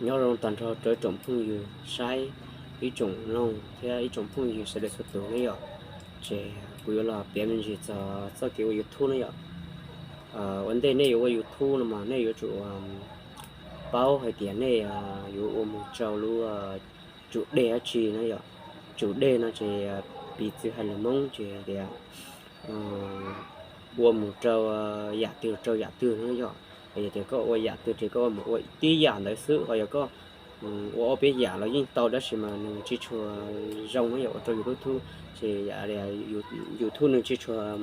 Nyob zoo tag nrho rau ib tsoom phooj ywg saib, ib tsoom mloog thiab ib tsoom phooj ywg sawv daws txhua tus na yom. Ces kuv yuav los piav me ntsis txog txoj kev ua YouTube na yom. Ua ntej nej yuav ua YouTube no mas nej yuav tsum paub hais tias nej yuav ua mus rau lub tsum dej dab tsi na yom. Tsum dej no ces piv txwv hais lus Hmoob ces hais tias ua mus rau yam twg rau yam twg no yom. Yog tias koj ua yam twg ces koj ua mus ua tib yam ntawd xwb, ho yog koj ua ob peb yam los yeej tau, tab sis mas nws tsis tshua zoo na yom, ua rau YouTube ces YouTube nws tsis tshua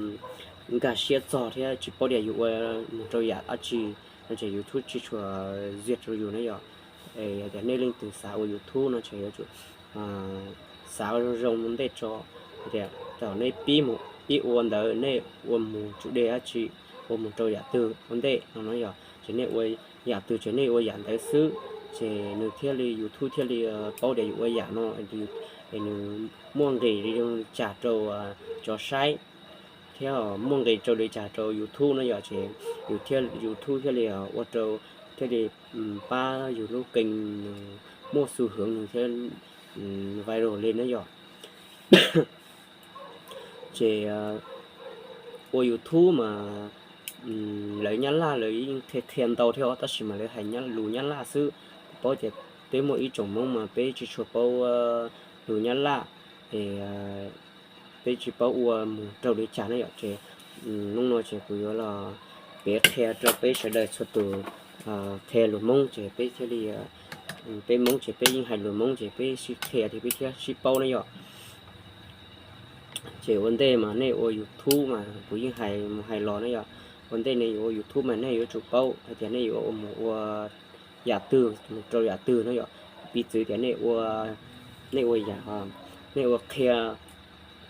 nkag siab txog thiab tsis paub tias yus ua mus rau yam dab tsi no ces YouTube tsis tshua ziaj rau yus na yom. Yog tias nej leej twg xav ua YouTube no ces yuav tsum xav zoo zoo ua ntej tso, tias thaum nej pib mus pib ua ntawd nej ua mus tsum dej dab tsi, ua mus rau yam twg ua ntej no na yom. Ces nej ua yam twg ces nej ua yam ntawd xwb, ces nws thiaj li YouTube thiaj li paub tias yus ua yam no es nws muaj nqis li cas rau cov saib thiab muaj nqis rau li cas rau YouTube na yom. Ces yus thiaj, YouTube thiaj li ua rau, thiaj li pab yus lub kênh muaj xu hướng nws thiaj viral li na yom. Ces ua YouTube mas lawv Nyab Laj lawv yeej qhia qhia ntau thiab os, tab sis mas lawv hais lus Nyab Laj xwb, paub tias peb muaj ib tsoom Hmoob mas peb tsis tshua paub lus Nyab Laj, es peb tsis paub ua mus rau li cas na yom. Ces hnub no ces kuv yuav los piav qhia rau peb sawv daws txhua tus qhia lus Hmoob ces peb thiaj li, peb Hmoob ces peb yeej hais lus Hmoob ces peb sib qhia thiab peb thiaj sib paub na yom. Ces ua ntej mas nej ua YouTube mas kuv yeej hais mus hais los na yom. Ua ntej nej yuav ua YouTube mas nej yuav tsum paub hais tias nej yuav mus ua yam twg mus rau yam twg na yom. Piv txwv tias nej ua, nej ua yam, nej ua qhia,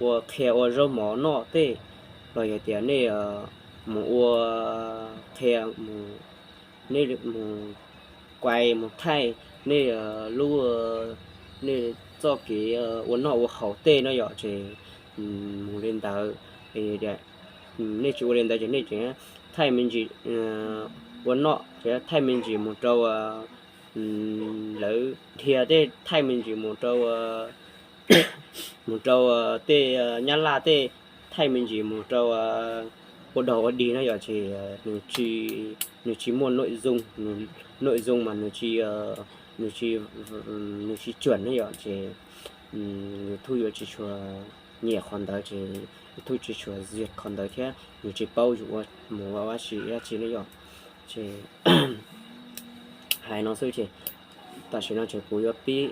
ua qhia ua zaub mov noj tej, los yog tias nej mus ua qhia, nej mus kuais mus thaij nej lub, nej txoj kev ua noj ua haus tej no yom, ces mus li ntawd. Nej tsis ua li ntawd ces nej tseem thaij me ntsis ua noj, ces thaij me ntsis mus rau lawv dhia tej, thaij me ntsis mus rau, mus rau tej Nyab Laj tej, thaij me ntsis mus rau ua dog ua dig no yom, ces nws tsis muaj nội dung, nội dung mas nws tsis, nws tsis, nws tsis chuẩn na yom, ces YouTube yuav tsis tshua nyiam qhov ntawd, ces YouTube tsis tshua ziaj qhov ntawd thiab nws tsis paub yus ua mus ua dab tsi dab tsi na yom. Ces hais no xwb ces tam sim no ces kuv yuav pib,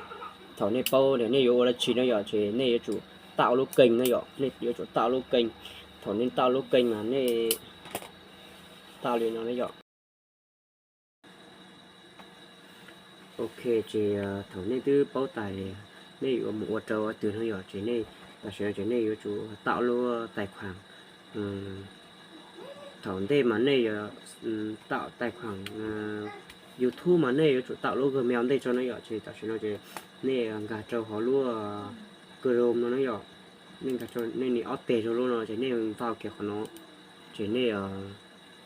thaum nej paub tias nej yuav ua dab tsi na yom, ces nej yuav tsum tạo lub kênh na yom, nej yuav tsum tạo lub kênh. Thaum nej tạo lub kênh mas nej tạo li no na yom. Ok, ces thaum nej twb paub tas nej yuav mus ua rau qhov twg no yom, ces nej tam sim no ces nej yuav tsum tạo lub tài khoản. Thaum ntej mas nej yuav tạo tài khoản YouTube mas nej yuav tsum tạo lub Gmail ntej tso na yom, ces tam sim no ces nej nkag rau hauv lub Chrome no na yom, nej nkag rau nej nias ob teg rau lub no ces nej vào kiag qhov no, ces nej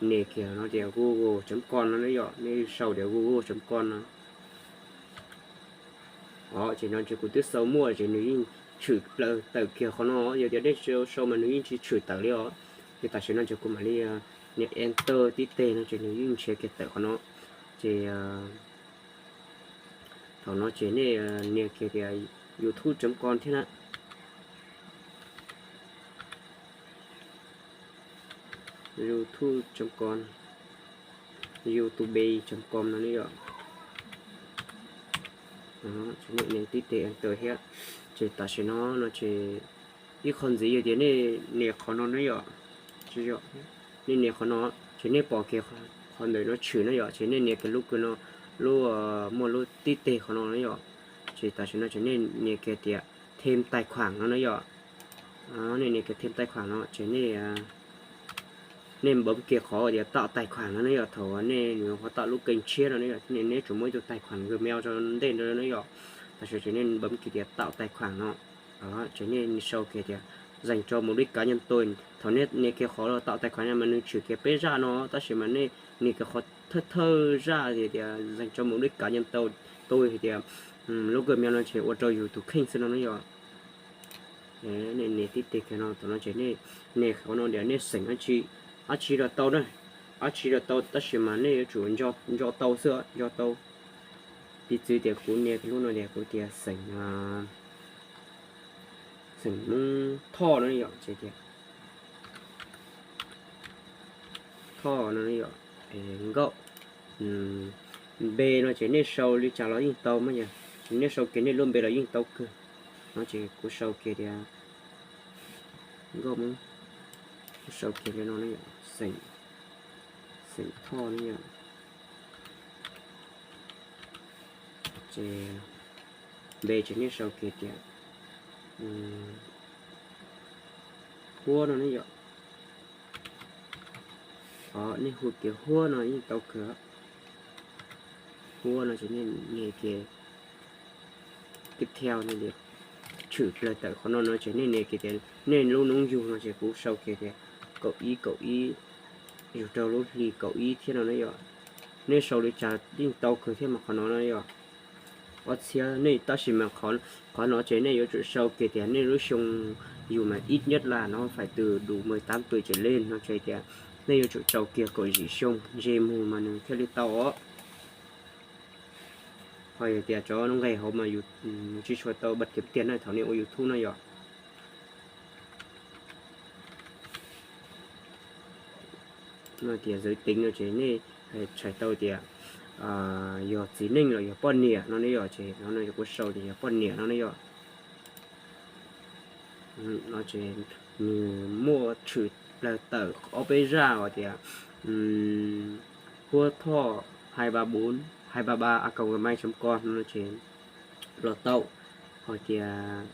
nias kiag no tias google chấm com no na yom, nej sau tias google chấm com no. Ces no ces kuv twb sau muaj ces nws yeej tshwm plaws tawm kiag qhov no, yog tias nej tsis sau mas nws yeej tsis tshwm tawm li os. Ces tam sim no ces kuv mam li nias enter tib teg no ces nws yeej nrhiav kiag tawm qhov no. Ces thaum no ces nej nias kiag tias youtube chấm com thiab na. Youtube chấm com, youtube chấm com no ne yom. Tib teg enter thiab. Ces tam sim no no ces ib qho ntxiv yog tias nej nias qhov no ne yom. Nej nias qhov no ces nej pom kiag qhov ntawm no tshwm na yom, ces nej nias kiag lub kws no, lub muaj lub tib teg qhov no ne yom. Ces tam sim no ces nej nias kiag tias thêm tài khoản no na yom. Nej nias kiag thêm tài khoản no ces nej bấm kiag qhov tias tạo tài khoản no ne yom, thaum nej nyuam qhuav tạo lub kênh tshiab no ne yom, nej tsum muaj ib tug tài khoản Gmail rau ntej no ne yom. Tam sim ces nej bấm kiag tias tạo tài khoản no. Ces nej sau kiag tias dành cho mục đích cá nhân tôi. Thaum nej nias kiag qhov tạo tài khoản no mas nws tshwm kiag peb zaj no, tab sis mas nej nias kiag qhov thawj thawj zaj tias, tias dành cho mục đích cá nhân tôi, tôi hais tias lub kawg meo no ces ua rau yus tus kheej xwb no na yom. Nej nias tib teg kiag no, thaum no ces nej nias qhov no tias nej xeem dab tsi, dab tsi los tau na, dab tsi los tau tab sis mas nej yuav tsum nco tau xwb, nco tau. Piv txwv tias kuv nias lub no tias kuv tias xeem, xeem Hmoob Thoj no yom, ces tias Thoj no yom, Nkauj. Npe no ces nej sau li cas los yeej tau mas yog, nej sau kiag nej lub npe los yeej tau kawg. No ces kuv sau kiag tias Nkauj Hmoob, kuv sau kiag li no, xeem, xeem Thoj no yom. Ces npe ces nej sau kiag tias Huab no ne yom. Nej hu kiag Huab no yeej tau kawg. Huab no ces nej nias kiag tiếp theo no tias tshwm plaws tawm qhov no no ces nej nias kiag tias nej lub noob yug no ces kuv sau kiag tias kaum ib kaum ib, yug rau lub hli kaum ib thiab no na yom. Nej sau li cas yeej tau kawg thiab mas qhov no na yom. Ob txhiab nej tab sis mas qhov no ces nej yuav tsum sau kiag tias nej lub xyoo yug mas ít nhất là nó phải từ đủ mười tám tuổi trở lên no ces tias nej yuav tsum sau kiag kaum yim xyoo ntse mus mas nws thiaj li tau os. Ho yog tias cov nqe hauv mas yus tsis tshua tau bật kiếm tiền na thaum nej ua YouTube na yom. No tias giới tính no ces nej tshais tau tias yog txiv neej los yog poj niam no ne yom, ces no kuv sau tias yog poj niam no ne yom. No ces nws muaj tshwm plaws tawm ob peb zaj uas tias Huab Thoj hai ba bốn hai ba ba a còng gmail chấm com no ces los tau. Ho tias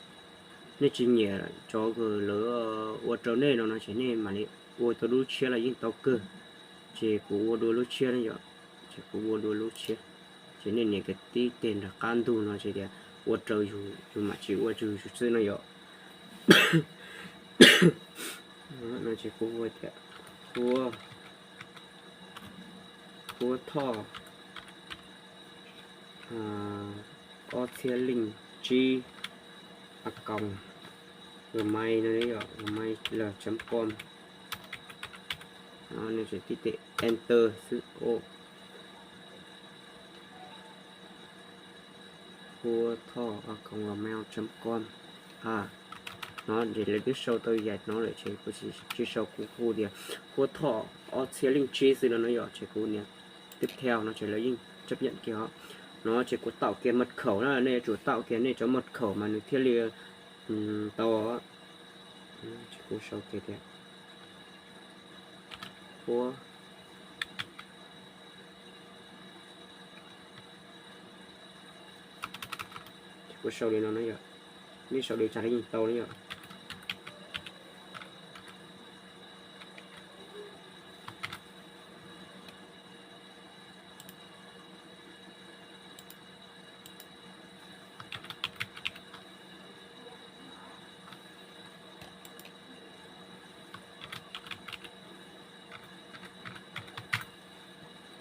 nej tsis nyiam cov uas lawv ua rau nej no no ces nej mam li ua tau lub tshiab los yeej tau kawg. Ces kuv ua dua lub tshiab ne yom, ces kuv ua dua lub tshiab. Ces nej nias kiag tib teg nram qab ntug no ces tias ua rau yus, yus mam tsis ua rau yus xwb no yom. No ces kuv ua tias Huab, Huab Thoj ob txhiab leej tsib a còng gmail no yom, gmail chấm com. Nej tib teg enter xwb. Huab Thoj a còng gmail chấm com. No ces lawv twb sau tau yam no lawm ces kuv tsis sau, kuv hu tias Huab Thoj ob txhiab leej tsib xwb no no yom, ces kuv nias tiếp theo no ces lawv yeej chấp nhận kiag os. No ces kuv tạo kiag mật khẩu na, nej yuav tsum tạo kiag nej cov mật khẩu mas nws thiaj li tau. Ces kuv sau kiag tias Huab, ces kuv sau li no na yom, nej sau li cas los yeej tau na yom.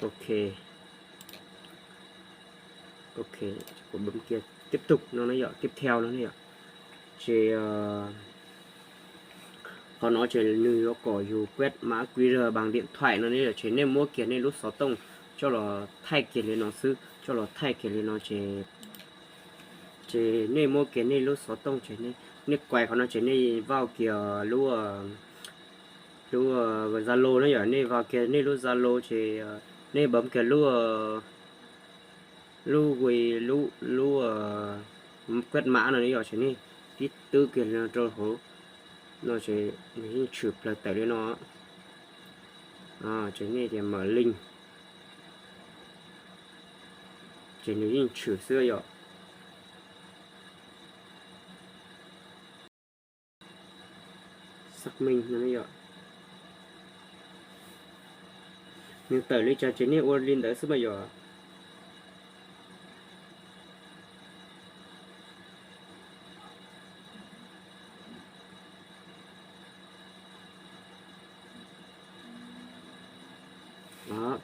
Ok, ok, kuv bấm kiag tiếp tục no na yom, tiếp theo no na yom. Ces qhov no ces nws yuav kom yus quét mã QR bằng điện thoại no ne yom, ces nej muab kiag nej lub xov tooj coj los thaij kiag li no xwb, coj los thaij kiag li no ces, ces nej muab kiag nej lub xov tooj ces nej kuais qhov no ces nej vau kiag lub, lub Zalo na yom, nej vau kiag nej lub Zalo ces nej bấm kiag lub, lub, lub, lub quét mã no ne yom, ces nej tib twb kiag li no rau hauv no ces nws yeej tshwm plaws tawm li no. Ces nej tias mở link, ces nws yeej tshwm xwb yom. Xác minh no yom. Nws tawm li cas ces nej ua li ntawd xwb mas yom.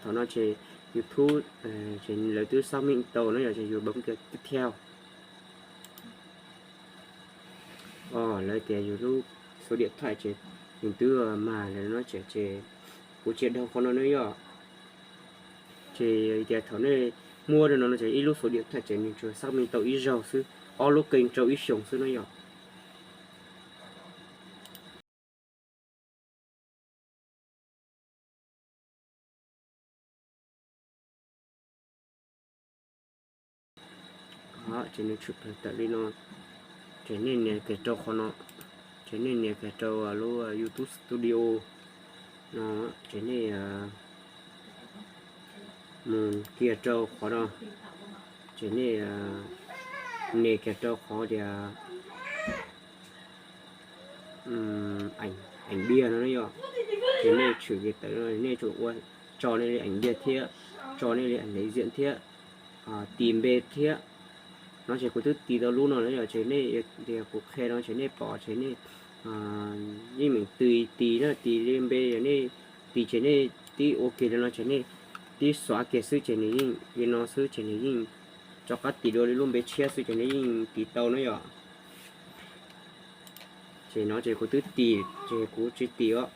Thaum no ces YouTube, ces lawv twb xác minh tau no yog ces yus bấm kiag tiếp theo. Os, lawv tias yus lub số điện thoại ces nws twb mag lawm no ces, ces kuv tsis dhau qhov no na yom. Ces tias thaum nej muab rau no no ces ib lub số điện thoại ces nws tsuas xác minh tau ib zaug xwb, ob lub kênh rau ib xyoos xwb no yom. Ces nws tshwm tawm li no, ces nej nias kiag rau qhov no, ces nej nias kiag rau lub YouTube Studio no, ces nej mus kiag rau qhov no, ces nej nias kiag rau qhov tias ảnh, ảnh bia no yom. Ces nej tshwm kiag tawm no nej tsuas ua tso nej li ảnh bia thiab, tso nej li ảnh đại diện thiab, tis npe thiab. No ces kuv twb tis tau lub no lawm yom, ces nej tias kuv qhia no ces nej pom ces nej yeej meem tis tis na, tis li npe yog nej tis ces nej tib ua kiag li no ces nej tib xóa kiag xwb ces nws yeej li no xwb ces nws yeej rov qab tis dua li lub npe tshiab xwb ces nws yeej tis tau na yom. Ces no ces kuv twb tis ces kuv tsis tis os.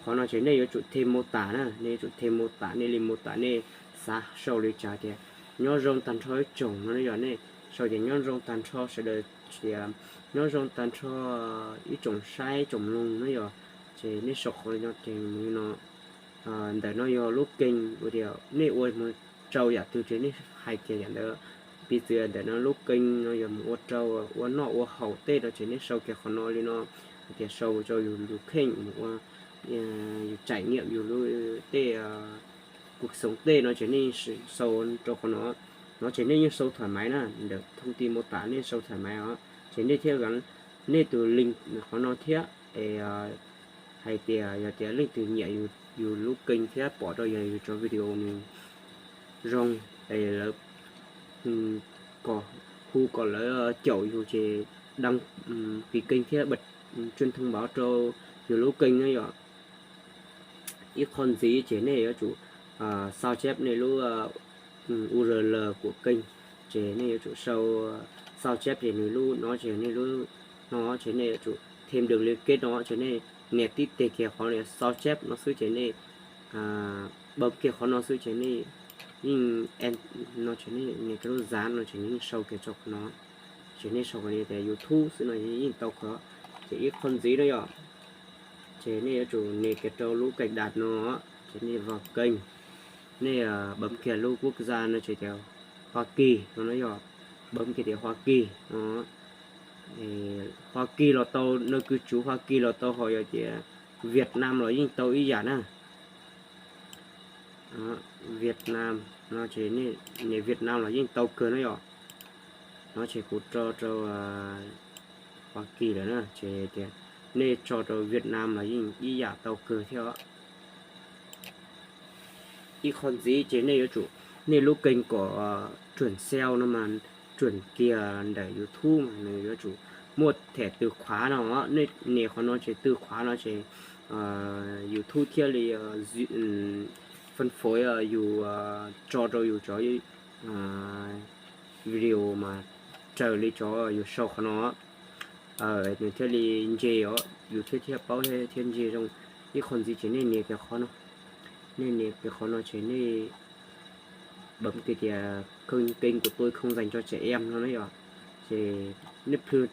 Qhov no ces nej yuav tsum thêm mô tả na, nej yuav tsum thêm mô tả, nej li mô tả nej xav sau li cas tias nyob zoo tag nrho ib tsoom no yog nej sau tias nyob zoo tag nrho sawv daws, tias nyob zoo tag nrho ib tsoom saib ib tsoom mloog no yog, ces nej sau qhov no ces mus li no. Ntawm no yog lub kênh uas tias nej ua mus rau yam twg ces nej hais kiag yam ntawd. Piv txwv ntawm no lub kênh no yog mus ua rau ua noj ua haus tej no ces nej sau kiag qhov no li no, hais tias sau rau yus lub kênh mus ua, yus trải nghiệm yus lub tej cuộc sống tej no ces nej sau rau qhov no. No ces nej yeej sau thoải mái na, ntawm thông tin mô tả nej sau thoải mái os. Ces nej thiaj gắn nej tus link qhov no thiab es hais tias yog tias leej twg nyiam yus lub kênh thiab pom rau yog yus cov video nws zoo es lawv kom, hu kom lawv caum yus ces đăng ký kênh thiab bật chuông thông báo rau yus lub kênh na yom. Ib qho ntxiv ces nej yuav tsum sao chép nej lub U R L của kênh, ces nej yuav tsum sau sao chép ces nws lub no ces nej lub no ces nej yuav tsum thêm đường liên kết no ces nej nias tib teg kiag qhov sao chép no xwb ces nej bấm kiag qhov no xwb ces nej yeej no ces nej nias kiag lub dán no ces nws yeej sau kiag rau qhov no. Ces nej sau qhov tias YouTube xwb no yeej tau kawg. Ces ib qho ntxiv na yom, ces nej yuav tsum nias kiag rau lub kênh đặt no, ces nej vào kênh, nej bấm kiag lub quốc gia no ces tias Hoa Kỳ no na yom, bấm kiag tias Hoa Kỳ no. Hoa Kỳ los tau, nơi cư trú Hoa Kỳ los tau, ho yog tias Việt Nam los yeej tau ib yam na. Việt Nam no ces nej nias Việt Nam los yeej tau kawg na yom. No ces kuv tso rau Hoa Kỳ lawm na, ces tias nej tso rau Việt Nam los yeej ib yam tau kawg thiab. Ib qho ntxiv ces nej yuav tsum, nej lub kênh kom chuẩn S E O no mas, chuẩn kiag ntawm YouTube mas nws yuav tsum muaj thẻ từ khóa no. Nej nias qhov no ces từ khóa no ces YouTube thiaj li phân phối yus, tso rau yus cov video mas raws li cov yus sau qhov no, nws thiaj li ntse os, yus thiaj thiaj paub thiab ntse zoo. Ib qho ntxiv ces nej nias kiag qhov no, nej nias kiag qhov no ces nej bấm kiag tias kênh, kênh của tôi không dành cho trẻ em no na yom. Ces nej plhws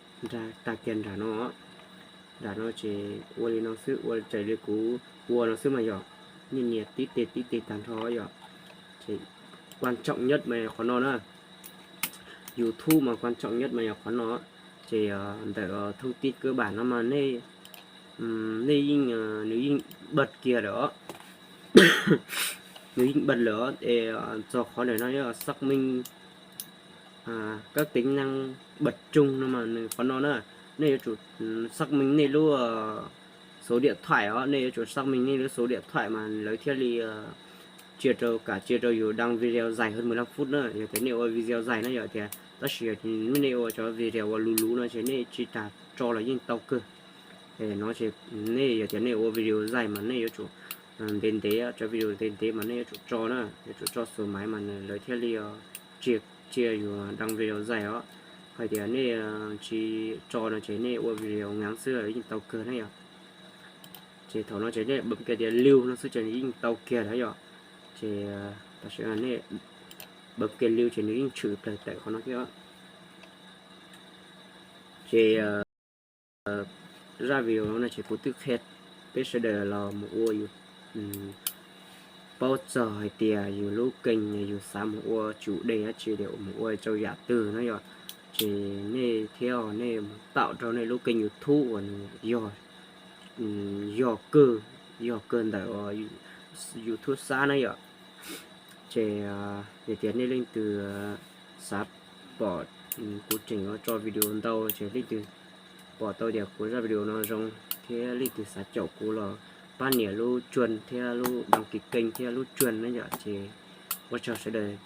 tag kiag nram no, nram no ces ua li no xwb, ua raws li kuv ua no xwb mas yom. Nej nias tib teg tib teg tag nrho yom. Ces quan trọng nhất mas qhov no na, YouTube mas quan trọng nhất mas yog qhov no. Ces ntawm thông tin cơ bản no mas nej, nej yeej, nws yeej bật kiag lawm os. Nws yeej bật lawm os, es txog qhov ntawm no xác minh các tính năng bật chuông no mas nws qhov no na, nej yuav tsum xác minh nej lub số điện thoại os, nej yuav tsum xác minh nej lub số điện thoại mas lawv thiaj li tsia rau, kam tsia rau yus đăng video dài hơn mười lăm phút na. Yog tias nej ua video dài na yom, tias tab sis yog nej ua cov video uas luv luv no ces nej tsis tas tso los yeej tau kawg. No ces nej yog tias nej ua video dài mas nej yuav tsum ntev ntev, tso video ntev ntev mas nej yuav tsum tso na, yuav tsum tso xuv maiv mas lawv thiaj li tsia, tsia yus đăng video dài os. Hos tias nej tsis tso no ces nej ua video ngắn xwb yeej tau kawg na yom. Ces thaum no ces nej bấm kiag tias lưu no xwb ces nws yeej tau kiag lawm yom. Ces tam sim no nej bấm kiag lưu ces nws yeej tshwm plaws tawm qhov no thiab. Ces zaj video no ces kuv twb qhia peb sawv daws los mus ua, paub txog hais tias yus lub kênh yus xav mus ua chủ đề dab tsi, mus ua rau yam twg na yom. Ces nej thiab nej mus tạo rau nej lub kênh YouTube uas nws yog, yog kawg, yog kawg ntawm YouTube xab na yom. Ces yog tias nej leej twg xav pom kuv tseem yuav tso video ntau ces leej twg pom tau tias kuv zaj video no zoo thiab leej twg xav caum kuv los pab nias lub chuông thiab lub đăng ký kênh thiab lub chuông na yom. Ces ua tsaug sawv daws